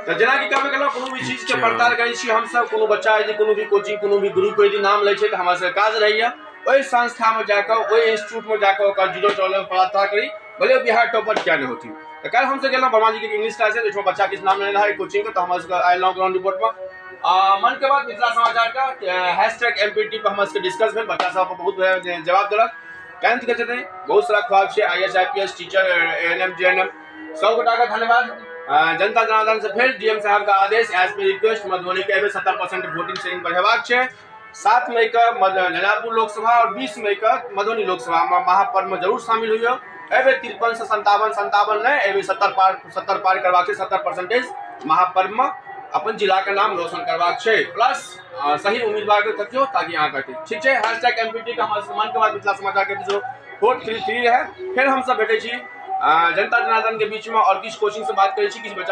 तऽ जेनाकि कहबे केलहुँ, कोनो भी चीजके पड़ताल करै छी हमसभ। कोनो बच्चा यदि कोनो भी कोचिंग, कोनो भी ग्रुपके यदि नाम लै छै, तऽ हमरा सबके काज रहैए ओहि संस्थामे जाकऽ, ओहि इंस्टीट्यूटमे जाकऽ ओकर जीरो टॉलरेंस पड़ताल करी, भले बिहार टॉपर किया नहि होथिन। तऽ काल्हि हमसभ गेलहुँ वर्मा जीके इंग्लिश क्लास, ओहिठाम बच्चा किछु नाम लेने रहै कोचिंगके, तऽ हमरा सबके आयल ग्राउंड रिपोर्टमे। मन के बात मिथिला समाचारके #MPT पर हमरा सबके डिस्कस भेल। बच्चा सब बहुत जवाब देलक। टेंथ के छथिन, बहुत सारा ख्वाब छै, I S, I P S, teacher, A N M, G N M. सब गोटाके धन्यवाद। जनता जनार्दन से फेर डीएम साहब का आदेश, एज पर रिक्वेस्ट, मधुबनी के एहि 70% वोटिंग शेयरिंग बढ़ेबाक छै। 7 मई के झंझारपुर लोकसभा और 20 मई के मधुबनी लोकसभा में महापर्व में जरूर शामिल हुई। एहि बेर 53 से 57, 57 नहि, एहि बेर 70 पार, 70 पार करबाक छै। 70 परसेंटेज महापर्व में अपन जिला के नाम रोशन करबाक छै। प्लस सही उम्मीदवार के तकियो ताकि अहाँ करते। ठीक छै? #MPT के हमर मन के बात मिथिला समाचार के एपिसोड 433 रहै। फेर हमसब भेटै छी जनता जनार्दन के बीच में और किछु कोचिंग से बात करै छी, किछु बच्चा।